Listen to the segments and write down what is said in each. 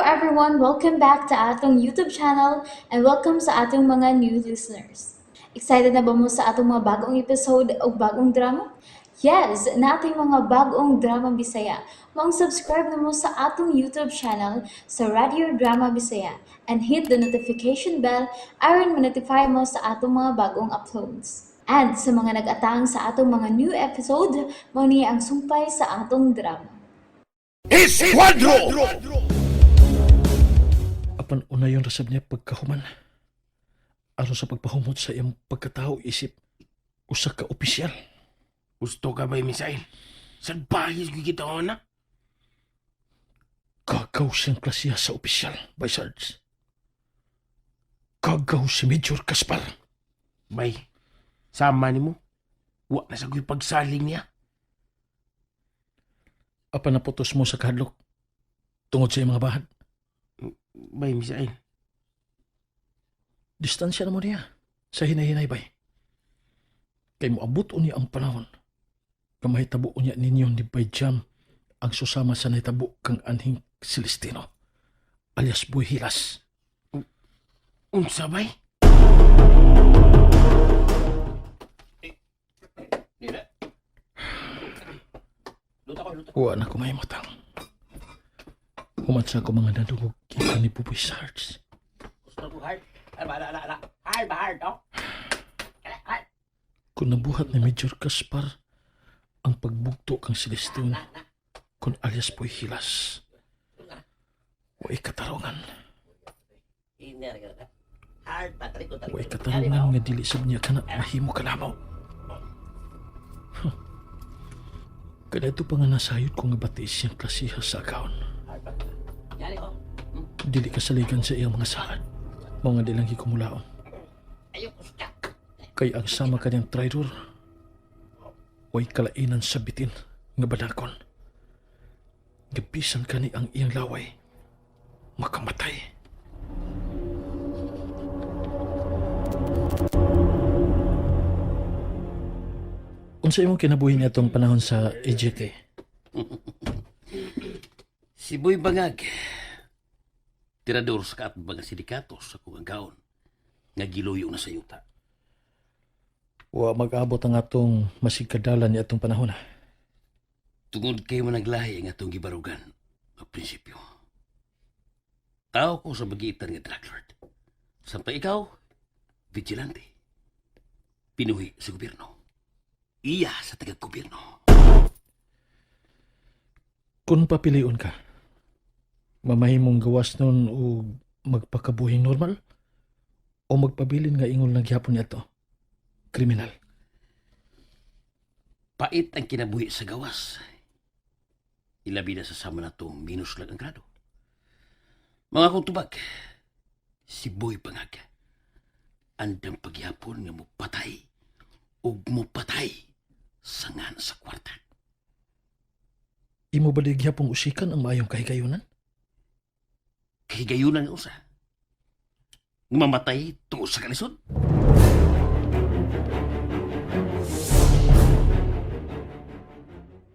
everyone! Welcome back to atong YouTube channel and welcome sa atong mga new listeners. Excited na ba mo sa atong mga bagong episode o bagong drama? Yes, nating mga bagong drama Bisaya. Maong subscribe na mo sa atong YouTube channel sa Radio Drama Bisaya and hit the notification bell aron ma-notify mo sa atong mga bagong uploads. And sa mga nag-atang sa atong mga new episode, mao ni ang sumpay sa atong drama. Esquadro! Apan una yung rasab niya pagkahuman. Aron sa pagpahumot sa iyang pagkatao isip usa ka opisyal. Gusto ka ba, Misael? Salbahis ko kita na. Kagaw siyang klasiya sa opisyal, by Sarge. Kagaw si Major Caspar. Bay, sama ni mo. Wa na sa ko'y pagsaling niya. Apan naputos mo sa kahadlok tungod sa iyang mga bahad. Bay, Misael. Distansya na mo niya sa hinay-hinay bay. Kay moabot unya ang panahon. Kamahitabo unya ninyo ni Bay Jam ang susama sa nahitabo kang anhing Celestino alias Boy Hilas. Unsa, bay? Wa na ko mahimutang. Human sa ako mga nadungog kita ni Buboy Sarge. Kung nabuhat ni Major Caspar ang pagbugto kang Celestino kung alias Boy Hilas. Wa katarungan. Wa katarungan nga dili sab niya kana mahimo kalamaw. Huh. Kadto pa nga nasayod ko nga batis siyang klasiha sa akaon. Dili kasaligan sa iyang mga saad. Mga dilang gikumulaon. Kay ang sama kanyang traidor, way kalainan sa bitin nga badakon. Gabisan kani ang iyang laway. Makamatay. Unsa imong kinabuhi niadtong panahon sa EJK? Si Boy Bangag, tirador sa kaatbang nga sindikato sa kong gaon, nga giluyo na sa yuta. Wa mag-abot ang atong masigkadalan ni atong panahon. Ah. Tungod kay managlahi ang atong gibarugan, ang prinsipyo. Tao ko sa bagitan nga drug lord. Samtang ikaw, vigilante. Pinuhi sa gobyerno. Iya sa taga-gobyerno. Kung papilion ka, mamahimong gawas nun o magpakabuhing normal o magpabilin nga ingol na gihapon niya to, kriminal. Pait ang kinabuhi sa gawas. Ilabi na sa sama na to, minus lang ang grado. Mga kong tubag, si Boy Bangag, andang pagyapon nga mupatay ug mupatay sa ngan sa kwarta. Imo ba di gihapong usikan ang maayong kahigayunan? Kahigayunan nga usa. Nga mamatay tungod sa kalisod.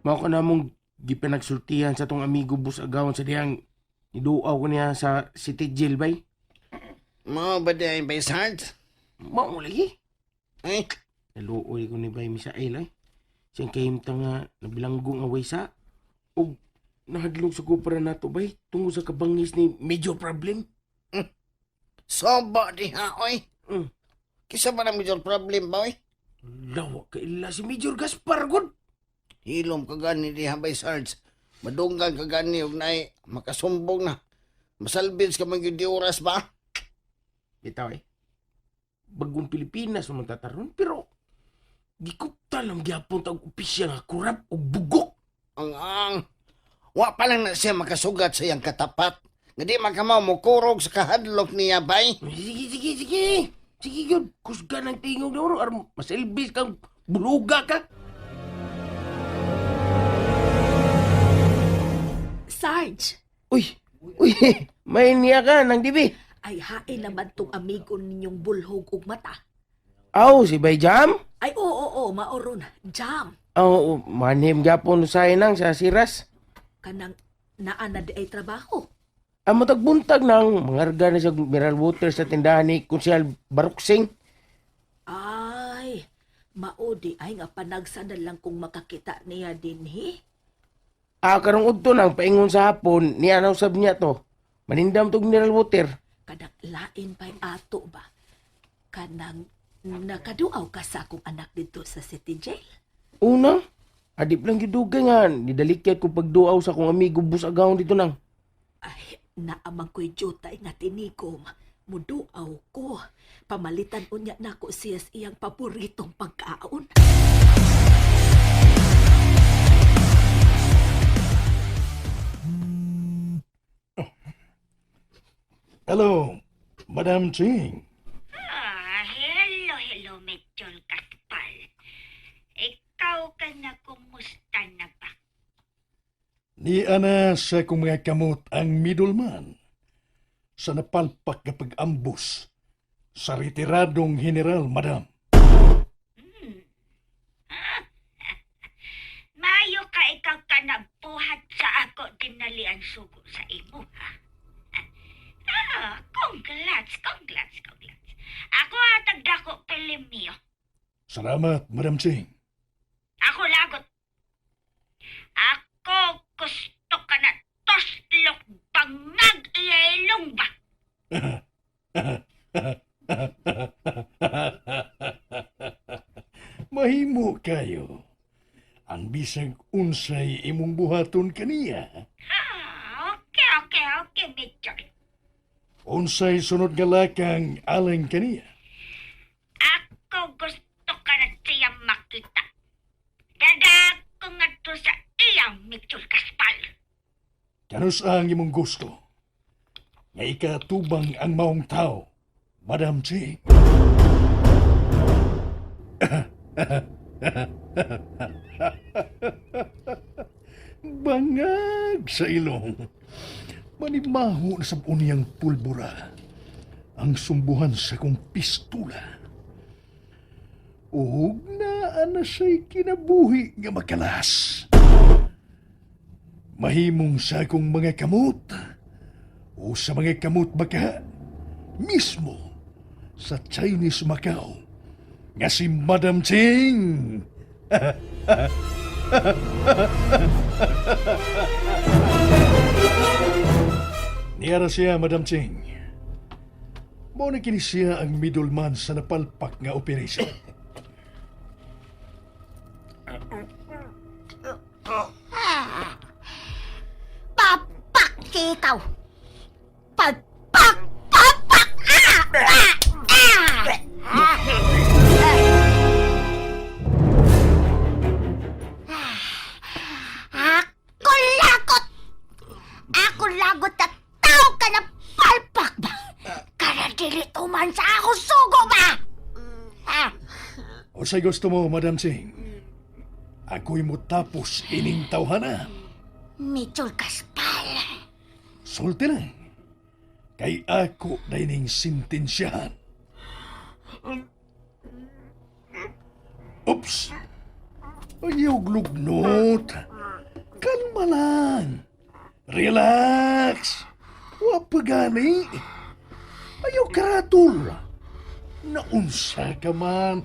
Mao ka na mong gipanagsultihan sa tong amigo bus agawan sa diyang iduaw ko niya sa city jail, bay. Mao ba di ay bay Sarge? Mao lagi. Ay, Naluoy ko ni Bay Misael, ay. Siyang kahimtang nga nabilanggo nga waysa. Og nahadlong sa kupra nato, bay. Tungod sa kabangis ni major problem. soba diha oy. Kisa ba na major problem ba oy? Lawa ka ila si Major Gaspar, god. Hilom ka gani diha bay Sarge. Madunggan ka gani og naay makasumbong na. Masalbits ka man gyud di oras ba? Bitaw eh. Bagong Pilipinas man tataron, pero gikupta lang gyapon tag opisyal nga kurap og bugok. Ang. Wa pa lang na siya makasugat sa iyang katapat. Nga di man kamaw mo kurog sa kahadlok niya bay. Sige, sige, sige. Sige yun. Kusga ng tingog na oro. Aron masilbis kang buluga ka. Sarge, Uy, uy, may niya ka ng dibi. ay hain naman tong amigo ninyong bulhog ug mata. Aw, si Bay Jam? Ay oo, oo, maoron. Jam, Aw, manhim gapon sa nang sa siras. kanang naa na di ay trabaho. Ang matagbuntag nang mangarga na sa mineral water sa tindahan ni Konsehal Baruksing. Ay, maodi ay nga panagsa na lang kung makakita niya dinhi. Ah, karong udto nang paingon sa hapon, niya na usab niya to. Manindam tog mineral water. Kanang lain pa'y ato ba? Kanang nakaduaw ka sa akong anak dito sa city jail. Unang, adip lang gidugay nga, nidalikyat ko pagduaw sa akong amigo Bus Agahon dito nang. Ay, naamang ko'y jutay nga tinigom. Muduaw ko. Pamalitan unya nako siya sa iyang paboritong pagkaon. Hello, Madam Ching. Ah, hello, hello, Medjol Kaspal. Ikaw ka na kumusta na ba? Ni ana sa kong mga kamot ang middleman sa napalpak nga pag-ambus sa retiradong general, Madam. Mayo ka ikaw ka na buhat sa ako dinalian sugo sa imo, ha? Ah, congrats, congrats, congrats. Ako atag dako pilimyo. Salamat, Madam Ching. Ako lagot. Ako gusto ka na toslok bangag iyelong ba? Mahimo kayo. Ang bisag unsay imong buhaton kaniya. Ah, okay, okay, okay, Major. Unsay sunod nga lakang alang kaniya. Ako gusto ka na siya makita. Dada ko nga to sa iyang Mitchell Kaspal. Kanus ang imong gusto? Nga ikatubang ang maong tao, Madam Ching. Bangag sa ilong. Manimaho na sa unyang pulbura ang sumbuhan sa kong pistula. Ug naa na siya'y kinabuhi nga makalas. Mahimong sa akong mga kamot o sa mga kamot baka mismo sa Chinese Macau nga si Madam Ching. Niyara siya, Madam Ching. Mao na kini siya ang middleman sa napalpak nga operation. Papak ikaw! Pagpak! Papak! Ah! Ah! Ah! Ah! Ako lagot! Ako lagot at tao ka na palpak ba? Karadili tuman sa ako sugo ba? Ah! O say gusto mo, Madam Ching? Ako'y mo tapos ining tawhana. Mitchell Kaspal. Sulti lang. Kay ako na ining sintensyahan. Oops! Ayaw glugnot. Kalma lang. Relax. Wa pa gani. Ayaw karatol. Naunsa ka man.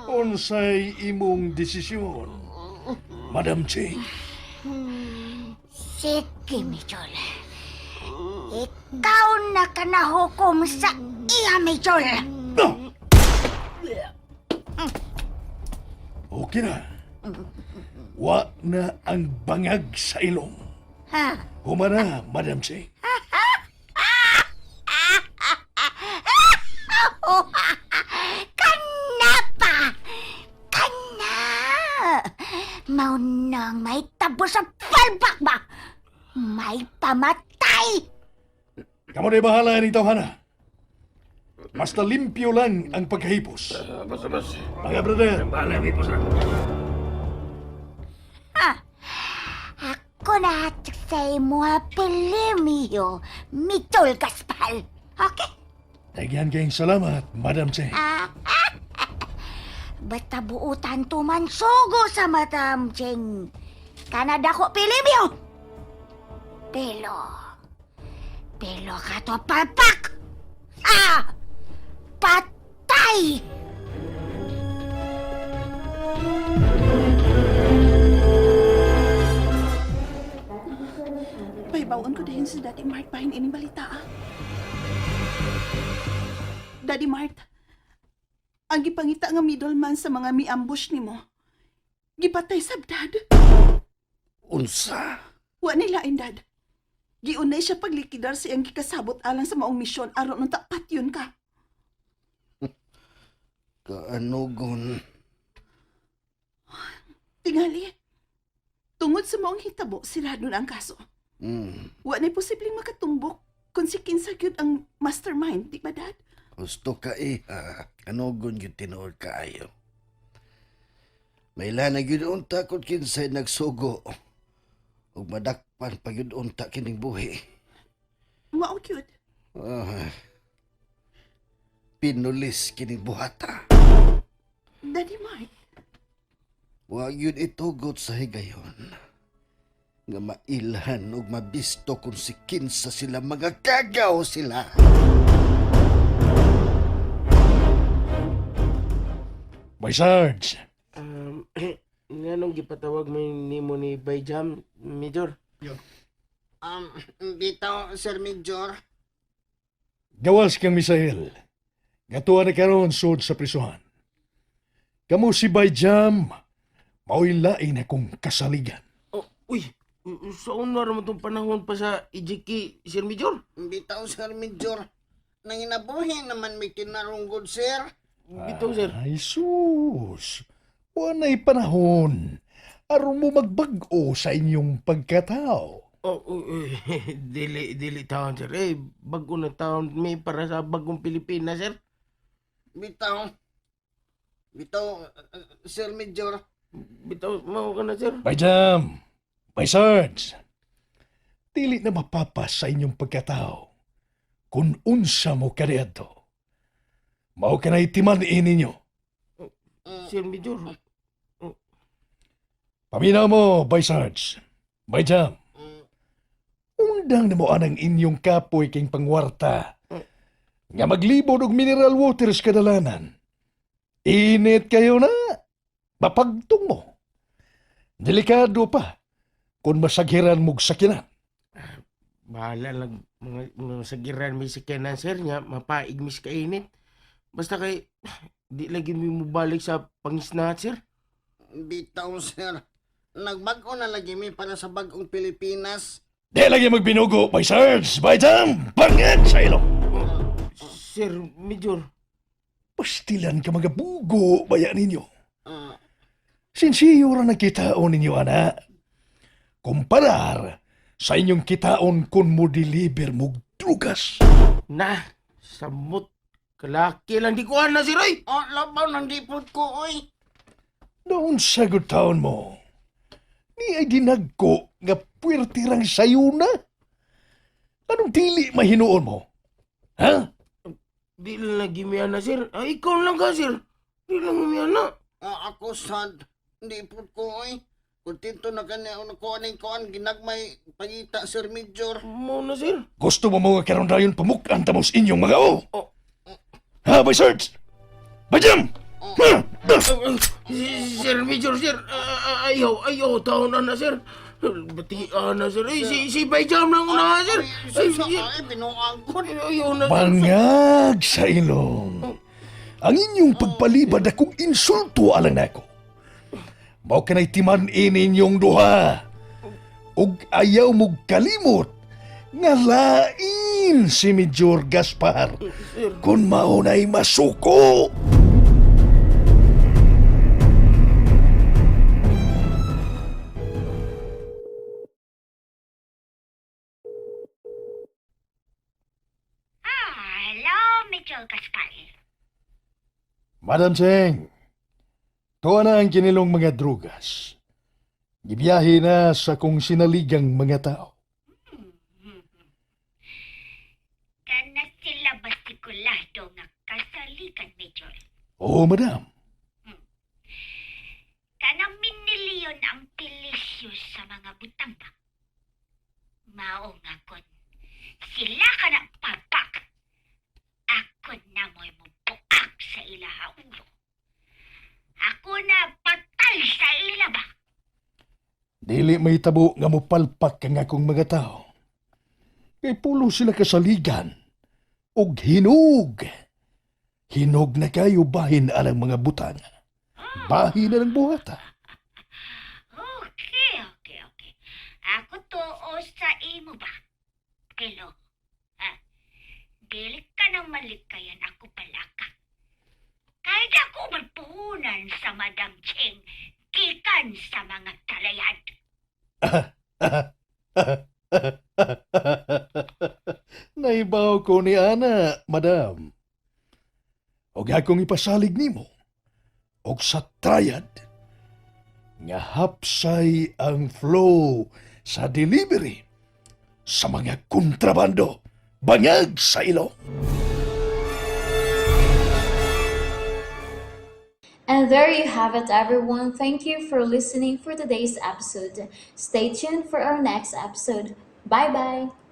Unsay imong desisyon, Madam Ching? Sige, Mitchell. Ikaw na ka nahukom sa iya, Mitchell. No! Okay na. Wa na ang bangag sa ilong. Ha? Humana, Madam Ching. Kana pa! Kana! Maunang may tabo sa palbak ba? May pamatay! Kamu na bahala ni tawhana. Basta limpyo lang ang pagkahipos. Basta, basta. Mga brother, Bahala, hipos na. Ako na sa imo pilimio, Mitchell Gaspal. Okay? Daghan kayong salamat, Madam Ching. Basta buutan tuman sugo sa Madam Cheng. Kanada ko pilimyo. Pero, pero kato palpak! Ah! Patay! Pahibawan ko dahil si Daddy Mart bahin ining balita ah. Daddy Mart, ang gipangita nga middleman sa mga mi-ambush nimo. Gipatay sab dad. Unsa? Wa ni lain dad. Giunay siya paglikidar sa iyang gikasabot alang sa maong misyon aron unta patyon ka. Kaanugon. Tingali. Tungod sa maong hitabo, sirado na ang kaso. Wa ni posibleng makatumbok kung si kinsa gyud ang mastermind, di ba dad? Gusto ka eh. Anugon gyud tinuod kaayo. May na gyud unta kung kinsay nagsugo. Ug madakpan pa gyud unta kining buhi. Mao gyud. Ah, pinulis kining buhata. Daddy Mike. Wa gyud itugot sa higayon nga mailhan ug mabisto kung si kinsa sila mga kagaw sila. Bay Sarge, Nganong gipatawag mo nimo ni Bay Jam, Major? Bitaw, Sir Major. Gawas kang Misael. Gatuwa na karon sud sa prisuhan. Kamo si Bay Jam, mao'y lain akong kasaligan. Oh, uy, sa una ra man tong panahon pa sa EJK, Sir Major. Bitaw, Sir Major. Nanginabuhi naman may kinarunggod, sir. Bitaw, sir. Ay sus, wanay panahon. Aron mo magbag-o sa inyong pagkatao. Oh, uy, uy, dili dili taon sir. Eh, bago na taon may para sa bagong Pilipinas, sir. Bitaw. Bitaw, Sir Major. Bitaw, mao ka na, sir. Bay Jam, Bay Sarge, dili na mapapas sa inyong pagkatao kung unsa mo kaniadto. Mao ka na itiman-in ninyo. Sir Major. Paminaw mo, Bay Sarge, Bay Jam. Undang na mo anang inyong kapoy king pangwarta. Nga maglibod og mineral waters kadalanan. Init kayo na. Mapagtong mo. Delikado pa kung masaghiran mog sakinan. Bahala lang mga sagiran may sakyanan, sir, nga mapaig mis kainit. Basta kay di lagi mi mobalik sa pangisnahan, sir. Bitaw, sir. Nagbago na lagi mi para sa bagong Pilipinas. Di lagi magbinugo, Bay Sarge, Bay Jam, bangag sa ilong. Sir Major. Pastilan ka mga bugo, baya ninyo. Ah, Sinsiyo ra nagkitaon ninyo, ana. Kumparar sa inyong kitaon kung mo deliver mog drugas. Na, samot. Kalaki lang di ko ana, sir, oy. Oh, labaw nang dipot ko, oy. Noon sa taon mo, ni ay dinagko nga puwertirang sayo na. Anong dili mahinuon mo? Ha? Di lang lagi mi ana, sir. Ay, ikaw lang ka, sir. Di lang mi ana. Ah, ako sad. Dipot ko, oy. Kontento na kani ako nakuha ng kuan, ginagmay pangita, Sir Major. Mo na, sir. Gusto mo mga karon dayon pamukan tamos inyong mga o? Oh. Ha, Bay Sarge? Bay Jam! Ha? Sir Major, sir. Ah, ayaw, ayaw, taon na na, sir. Bati, ana, sir. Ay, si Bay Jam lang una, sir. Ay, Ay, sir. ay, binuang ko. Ayaw na, sir. Bangag sa ilong. Ang inyong pagpalibad akong insulto alang nako. Mao kanay timan-in inyong duha. Ug ayaw mong kalimot nga lain si Major Gaspar kung mao na'y masuko. Ah, hello, Major Gaspar. Madam Cheng, tuwa na ang kinilong mga drugas. Gibiyahe na sa kong sinaligang mga tao. Kana sila basikulado nga kasalikan, Major. Oo, madam. presyo sa mga butang ba. Mao nga kon sila ka na papak. Ako na mo'y mubuak sa ilaha ulo. Ako na patay sa ila ba? Dili may tabo nga mopalpak ang akong mga tao. Kay pulo sila kasaligan og hinog. Hinog na kayo bahin alang mga butang. Bahin na ng buhata. Okay. Ako tuo sa imo ba? Pero, ha, dili ka nang malikayan ako palaka. Kahit ako magpuhunan sa Madam Cheng, gikan sa mga talayad. Naibaw ko ni Ana, madam. Og akong ipasalig nimo og sa triad nga hapsay ang flow sa delivery sa mga kontrabando bangag sa ilong. And there you have it, everyone. Thank you for listening for today's episode. Stay tuned for our next episode. Bye bye.